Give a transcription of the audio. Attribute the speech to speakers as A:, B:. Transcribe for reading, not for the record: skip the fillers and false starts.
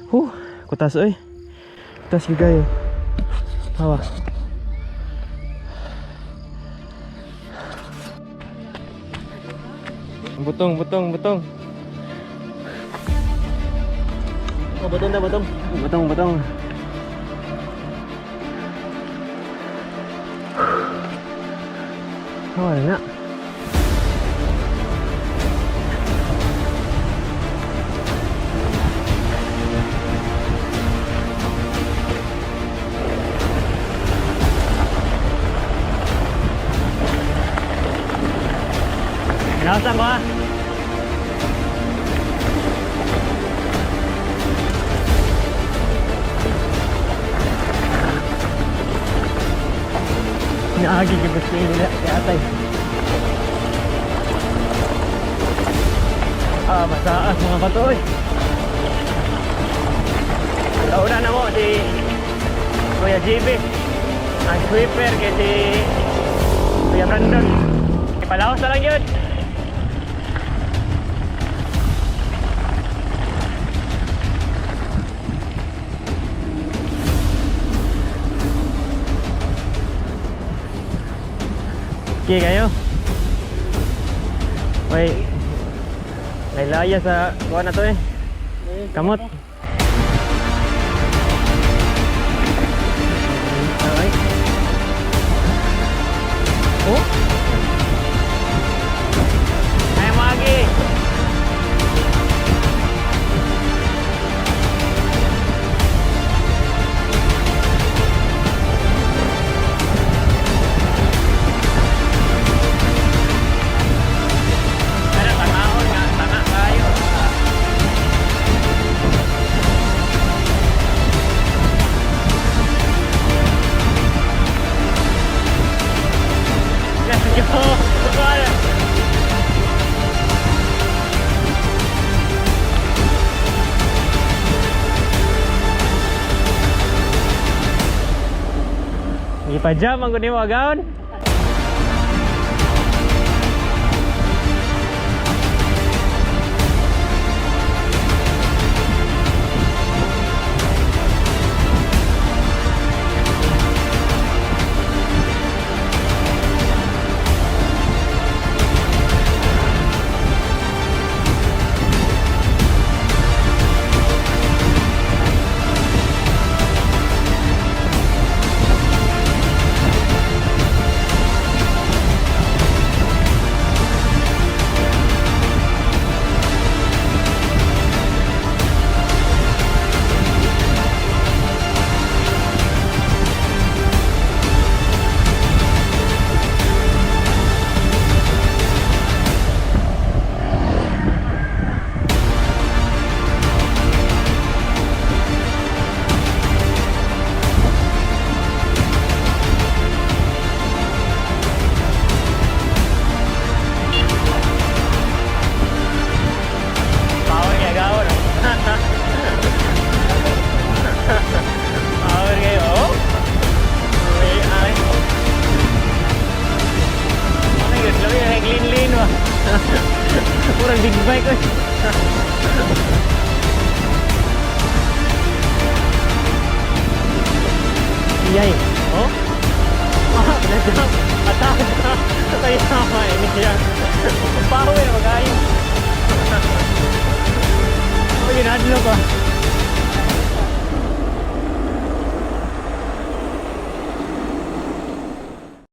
A: Huh, kutas oy. Kutas gyud kayo. Hawa. Butong, butong, butong.
B: Oh, butong na, butong.
A: Butong, butong. Oh, na. Kinausan ko ah. Naagi ka ba nila kay atay? Ah, mataas mga bato eh. Kauna na mo si Kuya JB. Ang sweeper kay si Kuya Brandon. Ipalaos na lang yun. Okay kayo. Wait. May laya sa kuha na to eh. Kamot. Alright. Oh. Ay, Magi. Ano, tangaon nga, tanga kayo. Let's go! Wala. Ipa-jam ang kunin mo agaon. Power kaya gawon. Power kayo. Oh. Uy, ay. Ano yun? Labi na clean lane ba? Murag big bike oy. Yay. Oh? Ah, nagdam. Attack. Kaya ini siya. Power magayo. Oh, ginadlo ko.